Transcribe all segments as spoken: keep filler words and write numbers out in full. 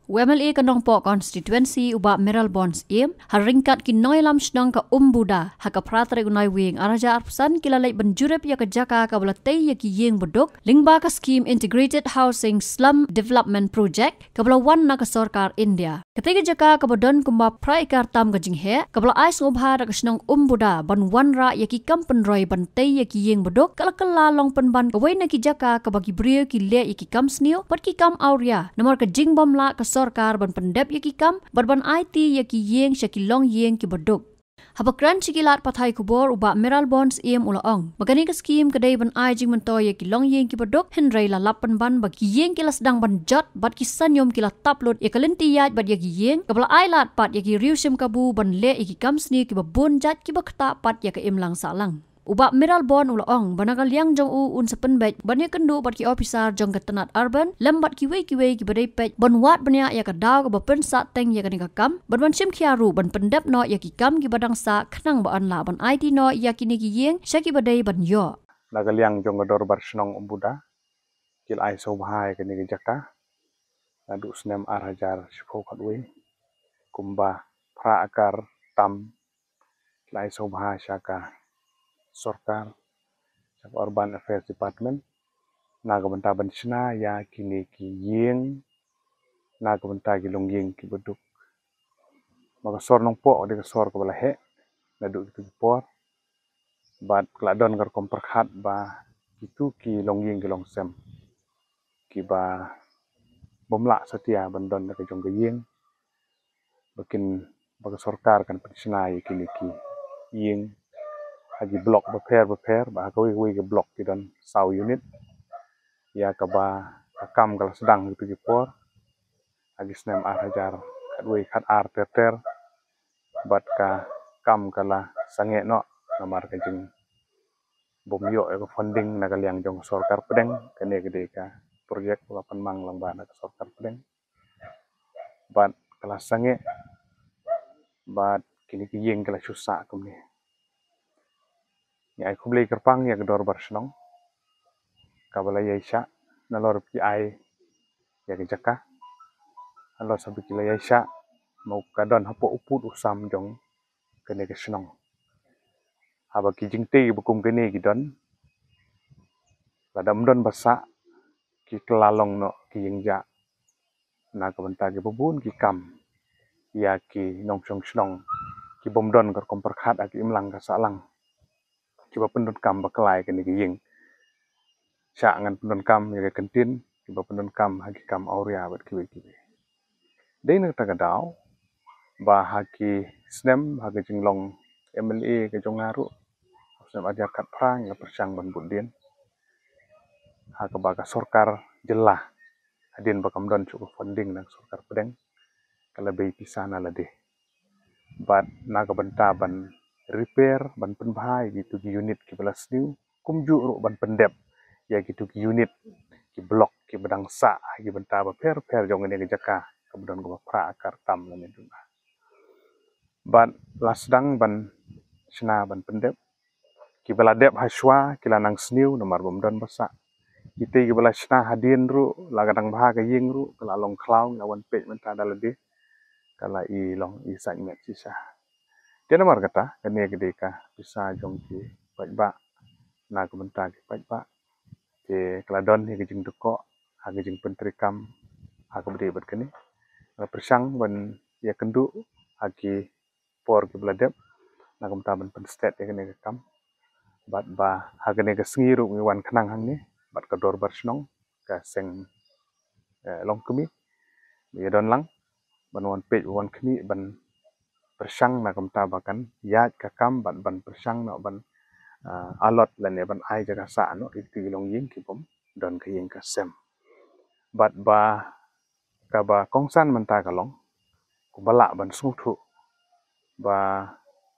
U M L A ka Nongpoh Constituency u Bah Mayralborn Syiem, ha ryngkat ki nongïalam shnong ka Umbuda, ha ka phra tarik u Naiwieng ar hajar arphew san ki la leit ban jurip ïa ka jaka kaba la tei ïa ki ïing baduk lyngba ka skhim Integrated Housing Slum Development Project kaba la wan na ka sorkar India. Katei ka jaka kaba don kumba phra ekar tam ka jingheh, kaba la ai sngewbha da ka shnong Umbuda ban wanrah ïa ki kam pynroi ban tei ïa ki ïing baduk, ka la kylla long pynban kawei na ki jaka kaba ki briew ki leh ïa ki kam sniew bad ki kam awria, namar ka jingbym lah ka sorkar ban pyndep ïa ki kam bad ban aiti ïa ki ïing sha ki longïing kiba duk. Haba kren sha ki lad pathai khubor, u Bah Mayralborn Syiem u la ong ba kane ka skhim ka dei ban ai jingmyntoi ïa ki longïing kiba duk, hynrei la lap pynban ba ki ïing ki la sdang ban jot bad ki sanium ki la tap lut ïa ka lynti ïaid bad ïa ki ïing, kaba la ai lad pat ïa ki riew shim kabu ban leh ïa ki kam sniew kiba bun jait kiba ktah pat ïa ka imlang sahlang. U Bah Mayralborn u la ong ba na ka liang jong u un sa pynbeit ban ïakynduh bad ki ophisar jong ka tnat Urban lem bad kiwei kiwei kiba dei peit ban wad bniah ïa ka daw kaba pynsah teng ïa kane ka kam bad ban shim khia ruh ban pyndep noh ïa ki kam kiba dang sah khnang ba yn lah ban aiti noh ïa kine ki ïing sha kiba dei ban ïoh. Na ka liang jong ka Dorbar Shnong Umbuda, ki la ai sngewbha ïa kane ka jaka naduh snem ar hajar shiphew khatwei, kumba phra akar tam ki la ai sngewbha sha ka sorkar, sha ka Urban Affairs Department, na ka bynta ban shna ïa kine ki ïing, na ka bynta ki longïing kiba duk. Ma ka sor Nongpoh ka dei ka sor kaba la heh naduh kitu ki por, bad ka la don ka rukom pyrkhat ba kitu ki longïing ki longsem kiba bym lah satia ban don da ka jong ka ïing, ba kin, ba ka sorkar kan pynshna ïa kine ki ïing ha ki block bapher bapher, ba ha kawei kawei ka block ki don saw unit. Ïa kaba ka kam ka la sdang ha kitu ki por, ha ki snem ar hajar khatwei khatar ter ter, bad ka kam ka la sangeh noh namar ka jingbym ïoh ïa ka funding na ka liang jong ka sorkar pdeng. Kane ka dei ka projek ba la pynmang lyngba na ka sorkar pdeng, bad ka la sangeh, bad kine ki ïing ki la shu sah kumne. Ngi ai khublei kyrpang ïa ka Dorbar Shnong kaba la ïaishah nalor ba ki ai ïa ka jaka, nalor sa ba ki la ïaishah, mo ka don hapoh u pud u sam jong kane ka shnong. Haba ki jingtei ba kum kane ki don, lada ym don ba sah, ki kylla long noh ki ïing jah na ka bynta kiba bun ki kam ïa ki nongshong shnong kibym don ka rukom pyrkhat ha ka imlang ka sahlang, kiba pyndonkam bakla ïa kane ka ïing. Shah ngan pyndonkam ïa ka kyntien, kiba pyndonkam ha ki kam awria bad kiwei kiwei. Dei na kata ka daw ba ha ki snem, ha ka jinglong M L A ka jong nga ruh, ha snem ar hajar khatphra ngi la pyrshang ban bud dien ha kaba ka sorkar jylla, hadien ba kam don shuh ka funding na ka sorkar pdeng, ka la bei pisa na lade. Bad na ka bynta ban repair, ban pynbha ïa kitu ki unit kiba la sniew, kumjuh ruh ban pyndep ïa kitu ki unit, ki block kiba dang sah ha ki bynta bapher bapher jong kane ka jaka kaba don kaba phra akar tam lane duna. Bad la sdang ban shna ban pyndep. Kiba la dep ha shuwa ki la nang sniew namar bym don ba sah. Kitei kiba la shna hadien ruh, la ka dang bha ka ïing ruh, ka la long khlaw, ngi la wan peit mynta da lade, ka la i long i sait met shisha. Te namar kata, kane ka dei ka pisa jong ki paidbah, na ka bynta ki paidbah. Te ka la don hi ka jingdukok ha ka jingpyntreikam ha kaba dei bad kane. Nga pyrshang ban ïakynduh ha ki por kiba la dep na ka bynta ban pynstet ïa kane ka kam. Bad ba ha kane ka sngi ruh ngi wan khnang hangne bad ka Dorbar Shnong, ka seng, eh, longkmie, ba ïadon lang ban wan peit, wan khmih, ban pyrshang na ka bynta ba kan ïaid ka kam bad ban pyrshang noh ban, ah, allot lane ban ai jaka sah noh ïa ki longïing kibym don ka ïing ka sem. Bad ba kaba kongsan mynta ka long, kumba lah ban sngewthuh ba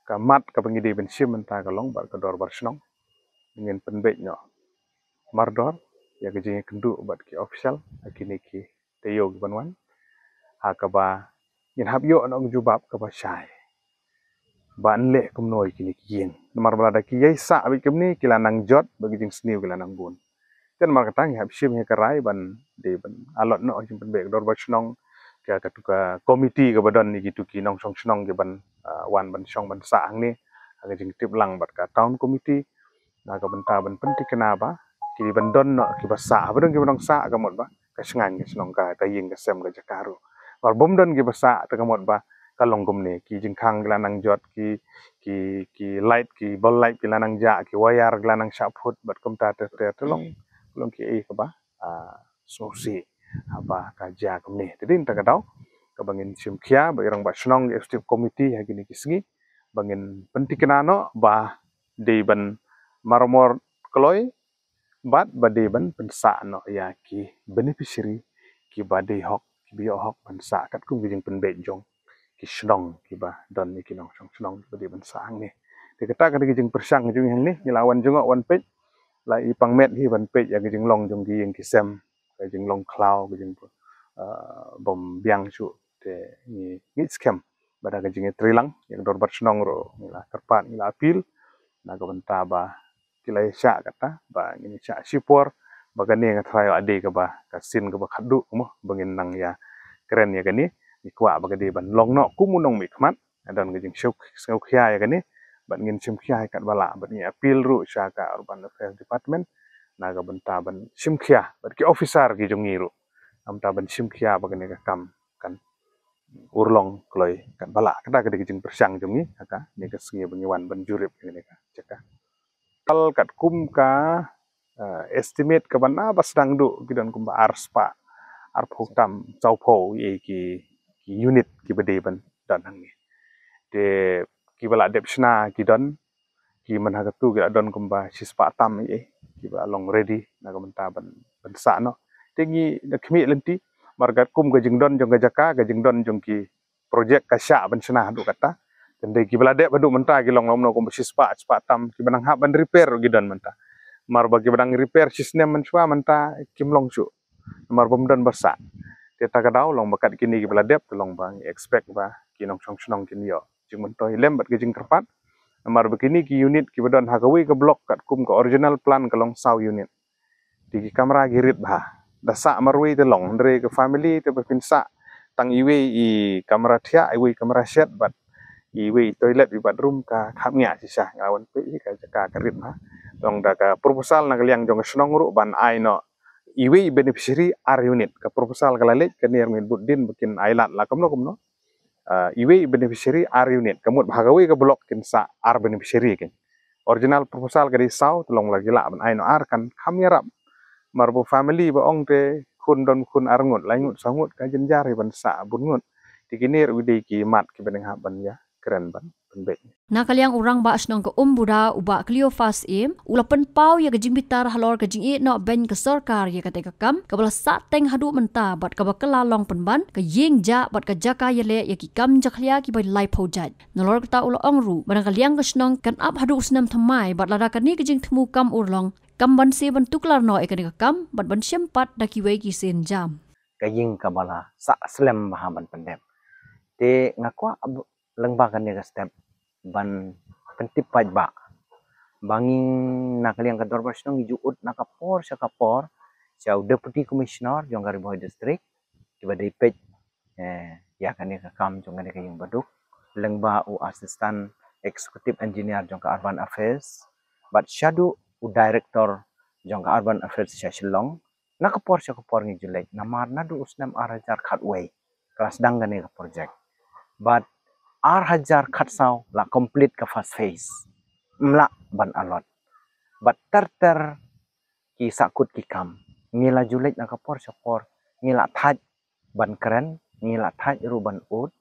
ka mat kaba ngi dei ban shim mynta ka long bad ka Dorbar Shnong ngin pynbeit noh mardor ïa ka jingïakynduh bad ki official ha kine ki taïew kiban wan, ha kaba ngin hap ïoh noh ka jubab kaba shai ba yn leh kumno ïa kine ki ïing. Namar ba lada ki ïai sah beit kumne, ki la nang jot bad ki jingsniew ki la nang bun. Te namar kata ngi hap shim hi ka rai ban dei ban allot noh jingpynbeit ka Dorbar Shnong ka, ka tu ka komiti kaba don ïa kitu ki nongshong shnong ki ban, ah, wan ban shong ban sah hangne ha ka jingtip lang bad ka town committee, na ka bynta ban pyntikna ba ki ban don noh kiba sah, haba don kiba nang sah ka mut ba ka shngaiñ ka shnong ka, ka ïing ka sem ka jaka ruh. Namar bym don kiba sah te ka mut ba ka long kumne, ki jingkhang ki la nang jot, ki, ki, ki light, ki bol light ki la nang jah, ki wire ki la nang shah phut, bad kumta te, te, te long, long ki ei kaba, ah, sngewsih haba ka jia kumne. Te dei kata ka daw kaba ngin shim khia bad i rangbah shnong, executive committee ha kine ki sngi, ba ngin pyntikna noh ba dei ban marmor kloi bad ba dei ban pynsah noh ïa ki beneficiary kiba dei hok, kiba ïoh hok ban sah katkum ki jingpynbeit jong ki shnong kiba don ïa ki nongshong shnong kiba dei ban sah hangne. Te kata ka dei ka jingpyrshang jong ngi hangne, ngi la wan jngoh wan peit, la i pang met hi ban peit ïa ka jinglong jong ki ïing ki sem, ka jinglong khlaw, ka jing, ah, bym biang shuh, te ngi ngeit skhem ba da ka jingïatreilang ïa ka dorbar shnong ruh ngi la kyrpad, ngi la appeal na ka bynta ba ki la ïa shah kata ba ngin shah shipor, ba kane nga tharai ïa dei kaba ka sien kaba khatduh mo ba ngin nang ïakren ïa kane. Ngi kwah ba ka dei ban long noh kum u nongmihkhmat, don ka jingsngew, sngewkhia ïa kane, bad ngin shim khia ïa katba lah, bad ngi appeal ruh sha ka Urban Affairs Department na ka bynta ban shim khia bad ki officer ki jong ngi ruh, na ka bynta ban shim khia ba kane ka kam kan urlong kloi katba lah. Kata ka dei ka jingpyrshang jong ngi ha kane ka sngi ba ngi wan ban jurip ïa kane ka jaka. Kal katkum ka, eh, estimate kaba na ba sdang duh ki don kumba ar spah arphew tam sawphew ïa ki, ki unit kiba dei ban don hangne. Te kiba la dep shna ki don, ki man ha katu ki la don kumba shispah tam ïa kiba long ready na ka bynta ban, ban sah noh. Te ngi da khmih lynti namar katkum ka jingdon jong ka jaka, ka jingdon jong ki projek ka shah ban shna haduh kata. Te dei kiba la dep haduh mynta ki long lom noh kumba shispah, shispah tam, kiba nang hap ban repair ruh ki don mynta. Namar ba kiba nang repair shisnem mynshuwa mynta kim long shuh namar bym don ba sah. Te ta ka daw long ba kat kine kiba la dep te long ba ngi expect ba ki nongshong shnong kin ïoh jingmyntoi lem bad ki jingkyrpad. Namar ba kine ki unit kiba don ha kawei ka block katkum ka original plan ka long saw unit. Te ki kamra ki rit bha. Da sah marwei te long, hynrei ka family te ba phin sah tang iwei i kamra thiah, iwei kamra shet bad iwei i toilet, i bathroom, ka kham ngiah shisha. Nga wan peit hi ka jaka ka rit bha. Te long da ka proposal na ka liang jong ka shnong ruh ban ai noh iwei i beneficiary ar unit. Ka proposal ka la leit, kane ruh ngin bud dien ba kin ai lad la kumno kumno. Ah, iwei i beneficiary ar unit, ka mut ba ha kawei ka block kin sah ar beneficiary kin. Original proposal ka dei saw, te long la ki lah ban ai noh ar, kan kham ïarap. Namar ba family ba ong te khun, don khun ar ngut, lai ngut, saw ngut, ka jynjar hi ban sah bun ngut. Te kine ruh ki dei ki mat kiba nang hap ban ïakren ban pynbeit. Na ka liang u rangbah shnong ka Umbuda, u Bah Cleophas Syiem, u la pynpaw ïa ka jingbitar halor ka jingïehnoh beiñ ka sorkar ïa katei ka kam kaba la sahteng haduh mynta bad kaba kylla long pynban ka ïing jah bad ka jaka ïaleh ïa ki kam jakhlia kiba laiphew jait. Nalor kata u la ong ruh ba na ka liang ka shnong kan ap haduh u snem thymmai bad lada kane ka jingthmu kam urlong, kam banse ban tuklar noh ïa kane ka kam bad ban shim pat da kiwei ki sienjam. Ka ïing kaba la sah slem bha ban pyndep. Te nga kwah lyngba kane ka step ban pyntip paidbah ba ngi na ka liang ka dorbar shnong ngi ju ud na ka por sha ka por sha u Deputy Commissioner jong ka Ri Bhoi District kiba dei peit, eh, ïa kane ka kam jong kane ka ïing baduk, lyngba u Assistant Executive Engineer jong ka Urban Affairs bad shaduh u Director jong ka Urban Affairs sha Shillong. Na ka por sha ka por ngi ju leit namar naduh u snem ar hajar khatwei ka la sdang kane ka project. Bad ar hajar khatsaw la complete ka first phase. Ym lah ban allot. Bad ter ter ki sahkut ki kam. Ngi la ju leit na ka por sha por, ngi la thait ban kren, ngi la thait ruh ban ud.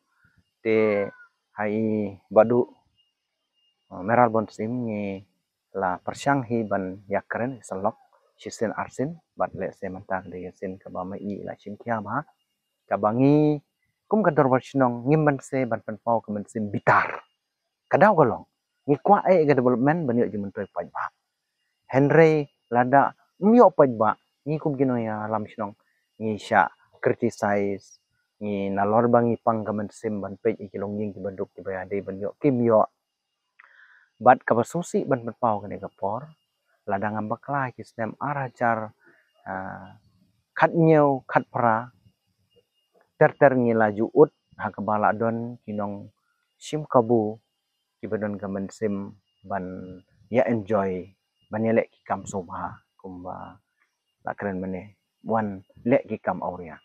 Te ha i Bah Duh, uh, Mayralborn Syiem, ngi la pyrshang hi ban ïakren ïa ka lok shisien arsien bad lehse mynta ka dei ka sien kaba ma i la shim khia bha. Kaba ngi kum ka dorbar shnong ngim banse ban pynpaw ka mynsiem bitar. Ka daw ka long ngi kwah ïa ka development ban ïoh jingmyntoi paidbah. Hynrei lada ym ïoh paidbah, ngi kum ki nongïalam shnong ngi shah criticize, ngi nalor ba ngi pang ka mynsiem ban peit ïa ki longïing kiba duk kiba ïadei ban ïoh kim ïoh. Bad kaba sngewsih ban pynpaw kane ka por, lada ngam bakla ki snem ar hajar, ah, khathynñiew khatphra, ter ter ngi la ju ud ha kaba la don ki nongshim kabu kiba don ka mynsiem ban ïa enjoy, ban ïaleh ki kam sngewbha kumba la kren mynne, ban leh ki kam awria.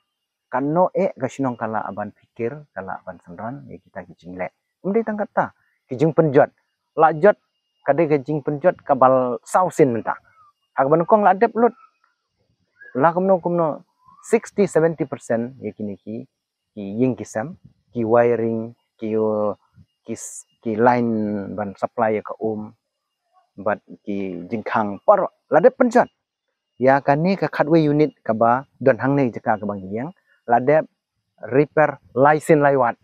Katno eh ka shnong ka lah ban pyrkhat, ka lah ban synran ïa kita ki jingleh. Ym dei tang kata, ki jingpynjot. La jot, ka dei ka jingpynjot kaba saw sien mynta. Ha kaba nyngkong la dep lut, la kumno kumno, sixty seventy percent ïa kine ki, ki ïing ki sem, ki wiring, ki, ki, ki line ban supply ïa ka um, bad ki jingkhang, baroh la dep pynjot. Ïa kane ka khatwei unit kaba don hangne jaka kaba ngi ïeng, la dep repair lai sien lai wat.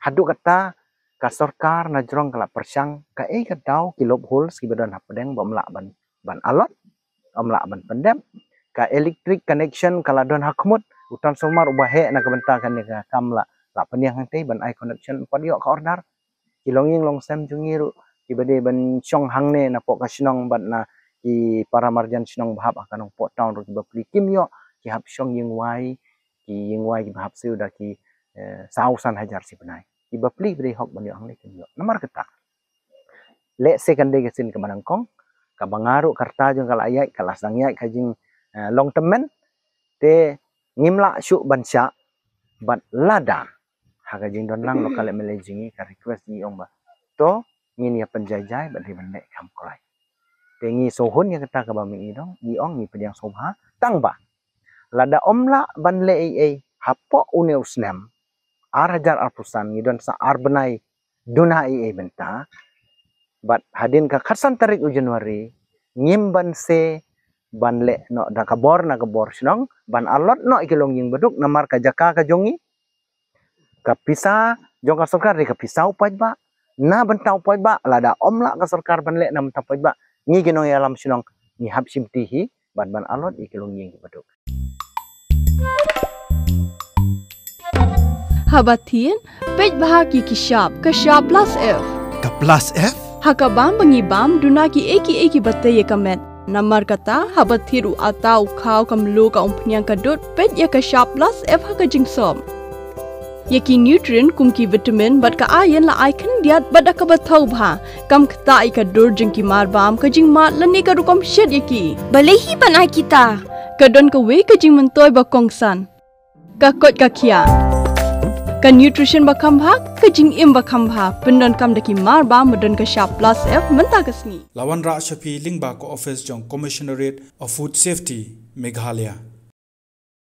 Haduh katta ka sorkar na jrong ka la pyrshang, kaei ka daw, ki loopholes kiba don hapdeng ba ym lah ban, ban allot, ym lah ban pyndep. Ka electric connection ka la don ha khmut, u transformer uba heh na ka bynta kane ka kam la, la pynïeng hangtei ban ai connection, ym pat ïoh ka order. Ki longïing longsem jong ngi ruh kiba dei ban shong hangne na poh ka shnong bad na ki para marjan shnong ba hap ha ka Nongpoh town ruh kiba plie kim ïoh, ki hap shong ïing wai, ki ïing wai kiba hap siew da ki, eh, saw san hajar shi bnai. Kiba plie ba dei hok ban ïoh hangne kim ïoh. Namar kata, lehse kan dei ka sien kaba nyngkong, kaba nga ruh ka rta jong ka la ïaid, ka la sdang ïaid ka jing, eh, long tymmen, te ngim lah shuh ban shah, bad lada ha ka jingdon lang local M L A jong ngi, ka request jong ngi ong ba, to ngin ïa pynjai jai bad dei ban leh kam kloi. Te ngi sngewhun ïa kata kaba mynta ngi ong, ngi pdiang sngewbha, tang ba lada ym lah ban leh ei ei hapoh une u snem ar hajar arphew san, ngi don sa ar bnai duna ei ei mynta. Bad hadien ka khatsan tarik u January, ngim banse ban leh noh da ka bor na ka bor shnong ban allot noh ïa ki longïing baduk, namar ka jaka ka jong ngi, ka pisa jong ka sorkar dei ka pisa u paidbah. Na bynta u paidbah, lada ym lah ka sorkar ban leh na bynta u paidbah, ngi ki nongïalam shnong ngi hap shimti hi ban, ban allot ïa ki longïing ki baduk. Haba thied, peit bha ki ki shap, ka shap plus F. Ka plus F? Ha ka bam ba ngi bam, duna ki ei ki ei kiba tei ïa ka met. Namar kata, haba thied u ata, u khaw, ka mluh, ka umphniang, ka dud, peit ïa ka shap plus F ha ka jingsop. Ïa ki nutrient kum ki vitamin bad ka iron la ai khyndiat bad da kaba thaw bha. Kam ktah ïa ka dur jong ki mar bam, ka jingmad lane ka rukom shet ïa ki. Balei hi ban ai kita? Ka don kawei ka jingmyntoi ba kongsan. Ka koit ka khiah. Ka nutrition ba kham bha, ka jingim ba kham bha, pyndonkam da ki mar bam ba don ka shap plus F mynta ka sngi. La wanrah sha phi lyngba ka office jong Commissionerate of Food Safety, Meghalaya.